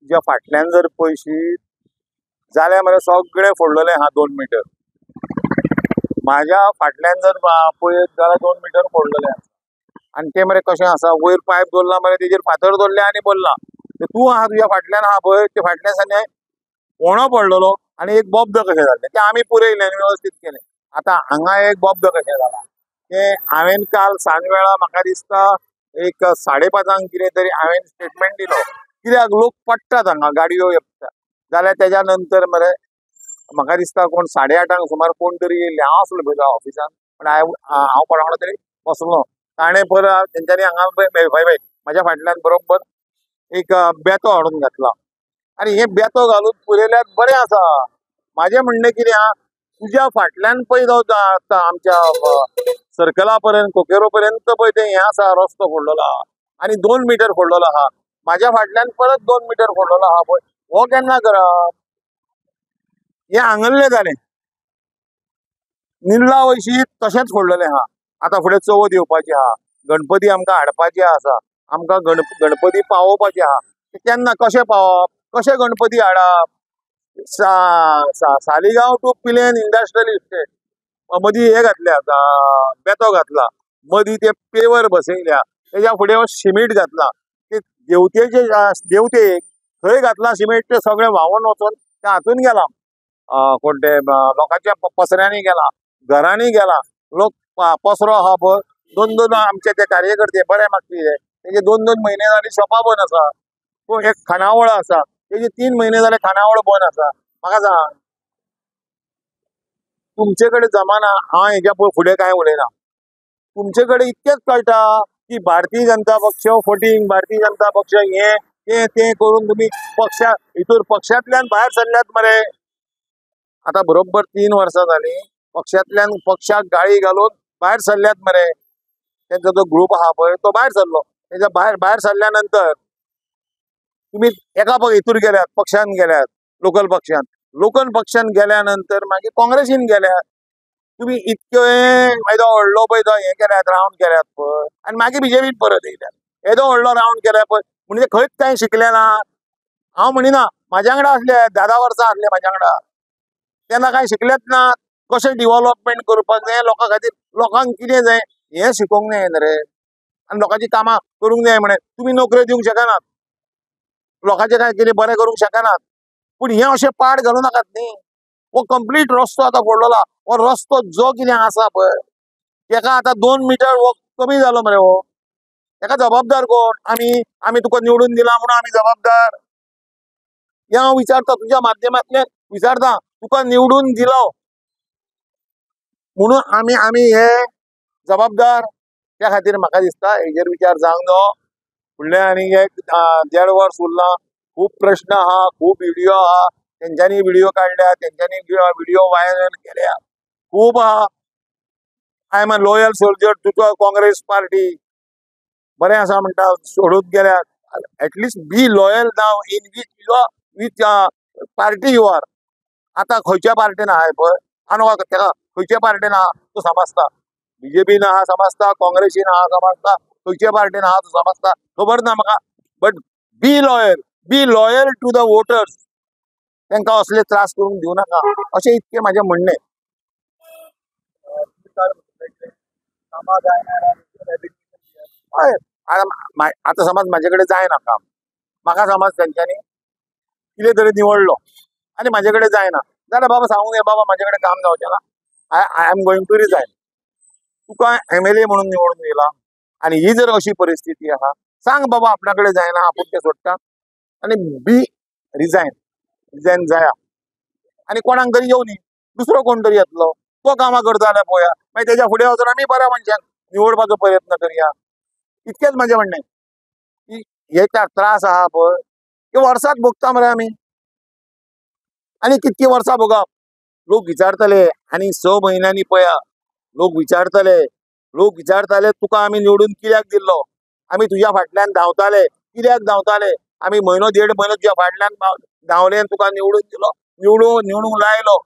तुज्या फाटल्यान जर पळयशीत जाल्यार मरे सगळें फोडलेलें आहा 2 मिटर. म्हाज्या फाटल्यान जर पळयत जाल्यार 2 मिटर फोडलेलें आसा. आनी तें मरे कशें आसा, वयर पायप दवरला मरे, तेजेर फातर दवरले आनी भरला. तूं आहा तुज्या फाटल्यान आहा पळय, ते फाटल्यान सारकें ओणो पडलेलो आनी एक बोब्द कशें जाल्लें, तें आमी पुरयलें आनी व्यवस्थीत केलें. आतां हांगा एक बोब्द कशें जालां, तें हांवें काल सांज वेळा म्हाका दिसता एक 5:30 कितें तरी हांवें स्टेटमेंट दिलो. कित्याक लोक पडटात हांगा, गाडयो येता जाल्यार तेज्या नंतर मरे म्हाका दिसता कोण 8:30 सुमार कोण तरी येयल्ले. हांव आसलो पळय ऑफिसान, पण हांव कोणा वांगडा तरी बसलो. ताणें परत तेंच्यांनी हांगा पळय म्हाज्या फाटल्यान बरोबर एक बेतो हाडून घातला आनी हे बेतो घालून पुरयल्यार बरें आसा. म्हाजें म्हणणें कितें आहा, तुज्या फाटल्यान पळय जावं आमच्या सर्कला पर्यंत, कोकेरो पर्यंत पळय तें हें आसा, रस्तो फोडलेलो आहा आनी 2 मिटर फोडलेलो आहा. म्हाज्या फाटल्यान परत 2 मिटर फोडलेलो आहा पळय, हो केन्ना करप? हें हांगल्लें जालें, निल्ला वयशी तशेंच फोडलेलें आहा. आतां फुडें चवथ येवपाची आहा, गणपती आमकां हाडपाची आसा, आमकां गणपती पावोवपाची आहा. केन्ना कशें पावप, कशें गणपती हाडप? Saligao to Pilerne industrial estate मदीं हे घातल्या, बेतो घातला, मदीं ते पेवर बसयल्या, तेज्या फुडें शिमीट घातला. ते देवतेचे देवते थंय घातला शिमीट, ते सगळें व्हांवून वचून ते हातून गेला, कोण ते लोकांच्या पसऱ्यांनी गेला, घरांनी गेला. लोक पसरो आहा पळय, 2-2 आमचे ते कार्यकर्ते बरे मागचे, तेजे 2-2 म्हयने जाले शॉपां बंद आसा. पूण एक खाणावळ आसा, तेजे 3 म्हयने जाले खाणावळ बंद आसा. म्हाका सांग, तुमचे कडेन जमाना, हांव हेज्या फुडें कांय उलयना. तुमचे कडेन इतकेंच कळटा की भारतीय जनता पक्ष फटींग, भारतीय जनता पक्ष हें तें तें करून तुमी पक्षा हितूर पक्षांतल्यान भायर सरल्यात मरे. आतां बरोबर 3 वर्सां जालीं पक्षांतल्यान पक्षाक गाळी घालून भायर सरल्यात मरे. तेंचो जो ग्रूप आहा पळय तो भायर सरलो. तेच्या भायर सरल्या नंतर तुमी एका हितूर गेल्यात, पक्षान गेल्यात, लोकल पक्षान. लोकल पक्षान गेल्या नंतर मागीर काँग्रेसीन गेल्यात. तुमी इतके येदो व्हडलो पळय तो हें केल्यात, रावंड केल्यात पळय, आनी मागीर बीजेपीन परत येयल्यात. येदो व्हडलो रावंड केल्या पळय, म्हणजे खंयच कांय शिकलें ना. हांव म्हणिना, म्हाज्या वांगडा आसले 10-10 वर्सां आसले म्हाज्या वांगडा, तेन्ना कांय शिकलेच ना. कशें डिवॉलॉपमेंट करपाक जाय लोकां खातीर, लोकांक कितें जाय हें शिकोवंक जाय न्ही रे, आनी लोकांची कामां करूंक जाय. म्हणे तुमी नोकऱ्यो दिवंक शकनात, लोकांचें कांय कितें बरें करूंक शकनात, पूण हें अशें पाड घालूं नाकात न्ही. हो कंप्लीट रस्तो आतां फोडलेलो, हो रस्तो जो कितें आसा पळय तेका आतां 2 मिटर हो कमी जालो मरे. हो तेका जबाबदार कोण? आमी आमी तुका निवडून दिला म्हणून आमी जबाबदार? हें हांव विचारता, तुज्या माध्यमांतल्यान विचारता, तुका निवडून दिलो म्हणून आमी आमी हे जबाबदार? त्या खातीर म्हाका दिसता हेजेर विचार जावंक जावो. फुडलें आनी एक 1.5 वर्स उरलां, खूब प्रश्न आहा, खूब विडियो आहा, तेंच्यांनी विडियो काडल्या, तेंच्यांनी विडियो व्हायरल केल्या, खूब आहा. I am a loyal soldier to the Congress party, बरें आसा म्हणटा, सोडून गेल्यार at least be loyal now in which party you are. आतां खंयच्या पार्टीन आहाय पळय, आनी तेका खंयच्या पार्टीन आहा तूं समजता, बीजेपीन आहा समजता, काँग्रेसीन आहा समजता, खंयच्या पार्टीन आहा तूं समजता, खबर ना म्हाका. But be loyal, be loyal to the voters. तांकां असले त्रास करूंक दिवं नाका, अशें इतकें म्हाजें म्हणणें. हय, आतां समज म्हाजे कडेन जायना काम, म्हाका समज तेंच्यांनी कितें तरी निवडलो आनी म्हाजे कडेन जायना जाल्यार बाबा सांगूंक जाय, बाबा म्हाजे कडेन काम जावचें ना, I am going to resign. तुका एमएलए म्हणून निवडून दिला आनी ही जर अशी परिस्थिती आहा, सांग बाबा आपणा कडेन जायना, आपूण तें सोडटा आनी बी रिजायन, रिजायन जाया आनी कोणाक तरी येवनी, दुसरो कोण तरी येतलो, तो कामां करता जाल्यार पळोवया, मागीर तेज्या फुडें वचून आमी बऱ्या मनशाक निवडपाचो प्रयत्न करया. इतकेंच म्हाजें म्हणणें की हे त्रास आहा पळय, हे वर्सांत भोगता मरे आमी, आनी कितकी वर्सां भोगप. लोक विचारतले आनी 6 म्हयन्यांनी पळया लोक विचारतले, लोक विचारताले तुका आमी निवडून कित्याक दिल्लो, आमी तुज्या फाटल्यान धांवताले, कित्याक धांवताले, आमी म्हयनो 1.5 म्हयनो तुज्या फाटल्यान धांवले आनी तुका निवडून दिलो, निवडूंक लायलो,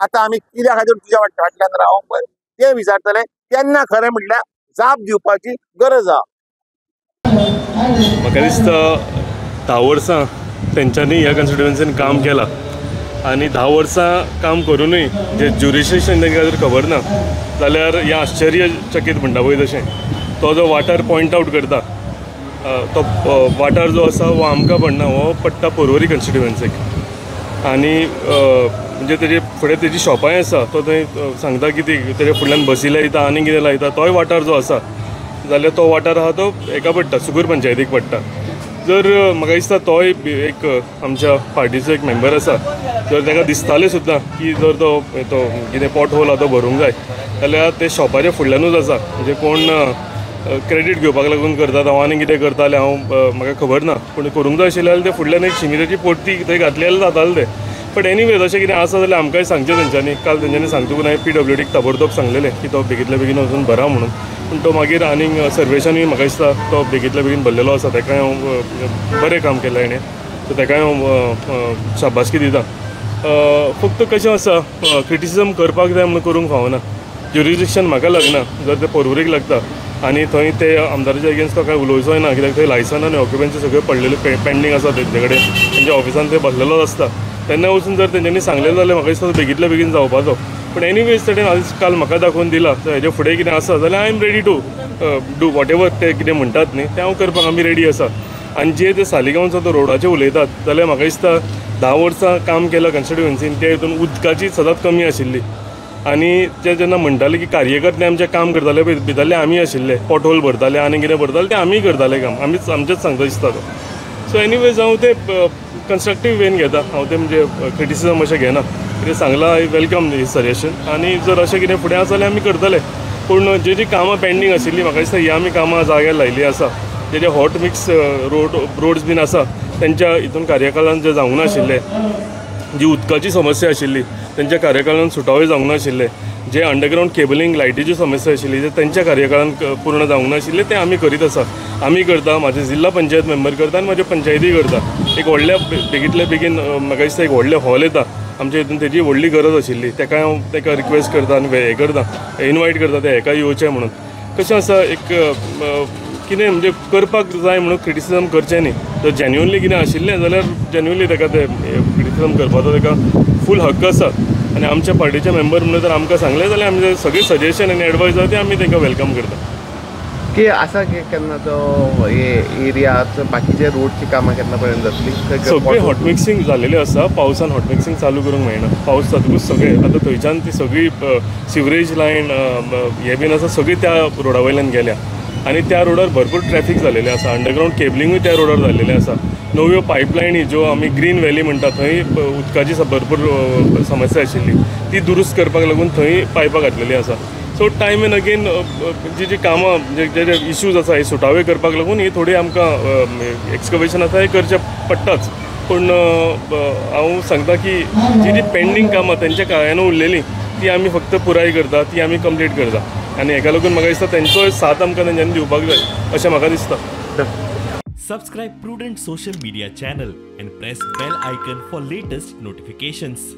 आतां आमी कित्या खातीर तुज्या फाटल्यान रावोंक पळय ते विचारतले. तेन्ना खरें म्हटल्यार जाप दिवपाची गरज आहा. म्हाका दिसता 10 वर्सां तेंच्यांनी ह्या कॉन्स्टिट्युएन्सीन काम केलां आनी 10 वर्सां काम करुनूय जे ज्युरिस्डिक्शन तांकां जर खबर ना जाल्यार हें आश्चर्यचकीत म्हणटा पळय तशें तो जो वाठार पॉयंट आवट करता तो वाठार जो आसा हो आमकां पडना, हो पडटा पर्वरी कॉन्स्टिट्युएन्सीक. आनी म्हणजे तेजे फुडें तेजी शॉपांय आसा, तो थंय सांगता की ती तेजे फुडल्यान बसी लायता आनी कितें लायता, तोय वाठार जो आसा जाल्यार तो वाठार आहा तो हेका पडटा, सुगूर पंचायतीक पडटा. जर म्हाका दिसता तोय एक आमच्या पार्टीचो एक मेंबर आसा, जर ताका दिसतालें सुद्दां की जर तो तो कितें पॉट होल आहा तो भरूंक जाय जाल्यार ते शॉपाच्या फुडल्यानूच आसा, म्हणजे कोण क्रेडीट घेवपाक लागून करतात हांव आनी कितें करतालें हांव म्हाका खबर ना, पूण करूंक जाय आशिल्लें जाल्यार ते फुडल्यान एक शिमिटाची पोटी थंय घातली जाल्यार जातालें तें. बट एनीवे तशें कितें आसा जाल्यार आमकांय सांगचें तेंच्यांनी. काल तेंच्यांनी सांगतकूच हांवें PWDक ताबडतोब सांगलेलें की तो बेगींतल्या बेगीन वचून भरा म्हणून, पूण तो मागीर आनीक सर्वेशानूय म्हाका दिसता तो बेगींतल्या बेगीन भरलेलो आसा. ताकाय हांव बरें काम केलां हेणें, सो ताकाय हांव शाबासकी दिता. फक्त कशें आसा, क्रिटिसिजम करपाक जाय म्हणून करूंक फावना. ज्युरिस्डिक्शन म्हाका लागना, जर तें पर्वरीक लागता आनी थंय ते आमदाराच्या अगेन्स्ट तो कांय उलोवचोय ना, कित्याक थंय लायसन्स आनी ऑक्युपन्सी सगळें पडलेलें पेंडींग आसा तेंचे कडेन, तेंच्या ऑफिसान ते बसलेलोच आसता. तेन्ना वचून जर तेंच्यांनी सांगलें जाल्यार म्हाका दिसता बेगींतल्या बेगीन जावपाचो. पूण एनीवेज तेणें आज काल म्हाका दाखोवन दिला, तर हेजे फुडें कितें आसा जाल्यार I am ready to do whatever ते कितें म्हणटात न्ही तें हांव करपाक आमी रेडी आसा. आनी जे ते सालिगांवचो तो रोडाचेर उलयतात जाल्यार म्हाका दिसता 10 वर्सां काम केलां कॉन्स्टिट्युएन्सीन, त्या हितून उदकाची सदांच कमी आशिल्ली. आनी ते जेन्ना म्हणटाले की कार्यकर्ते आमचें काम करताले पळय, भितरले आमी आशिल्ले, पॉटहोल भरताले आनी कितें भरताले ते आमी करताले काम, आमीच आमचेंच सांगता दिसता तो. सो एनीवेज हांव ते कन्स्ट्रक्टीव वेन घेता, हांव ते म्हणजे क्रिटिसिजम अशें घेना. कितें सांगलां I welcome his suggestion, आनी जर अशें कितें फुडें आसा जाल्यार आमी करतले. पूण जी जी कामां पेंडींग आशिल्लीं म्हाका दिसता ही आमी कामां जाग्यार लायिल्लीं आसा. जे जे हॉट मिक्स रोड्स बीन आसा तेंच्या हितून कार्यकाळान जे जावंक नाशिल्ले, जी उदकाची समस्या आशिल्ली तेंच्या कार्यकाळान सुटावे जावंक नाशिल्ले, जे अंडरग्रावंड केबलिंग लायटीची समस्या आशिल्ली जे तेंच्या कार्यकाळान पूर्ण जावंक नाशिल्ले ते आमी करीत आसा. आमी करता, म्हाजे जिल्हा पंचायत मेंबर करता आनी म्हाज्यो पंचायती करता. एक व्हडल्या बेगींतल्या बेगीन म्हाका दिसता एक व्हडलें हॉल येता आमच्या हितून, तेजी व्हडली गरज आशिल्ली, तेका हांव तेका रिक्वेस्ट करता आनी हें करता, इनवायट करता ते हेका येवचें म्हणून. कशें आसा एक कितें म्हणजे करपाक जाय म्हणून क्रिटिसिजम करचें न्ही. जर जेन्युनली कितें आशिल्लें जाल्यार जेन्युनली ताका ते क्रिटिसिजम करपाचो ताका फूल हक्क आसा. आनी आमच्या पार्टीचे मेंबर म्हणून जर आमकां सांगलें जाल्यार आमी सगळे सजेशन आनी एडवायस आसा ते आमी तांकां welcome करता. की आसा की केन्ना तो एरिया बाकीचे रोडची कामां केन्ना पर्यंत जातली? सगळें हॉट मिक्सिंग जालेलें आसा, पावसान हॉट मिक्सिंग चालू करूंक मेळना, पावस जातकूच सगळें आतां थंयच्यान ती सगळी सिवरेज लायन हे बीन आसा सगळी त्या रोडा वयल्यान गेल्या आनी त्या रोडार भरपूर ट्रॅफीक जालेलें आसा. अंडरग्रावंड केबलिंगूय त्या रोडार जाल्लेलें आसा. नव्यो पायपलायनी ज्यो आमी ग्रीन व्हॅली म्हणटा थंय उदकाची भरपूर समस्या आशिल्ली ती दुरुस्त करपाक लागून थंय पायपां घातलेलीं आसा. सो टायम एंड अगेन जी जी कामां जे जे इश्यूज आसा हे सुटावे करपाक लागून ही थोडी आमकां एक्सकवेशन आसा हें करचें पडटाच. पूण हांव सांगता की जी जी पेंडींग कामां तेंच्या काळान उरलेलीं ती आमी फक्त पुराय करता, ती आमी कंप्लीट करता आनी हेका लागून म्हाका दिसता तेंचोय साथ आमकां तेंच्यांनी दिवपाक जाय अशें म्हाका दिसता. Subscribe Prudent social media channel and press bell icon for latest notifications.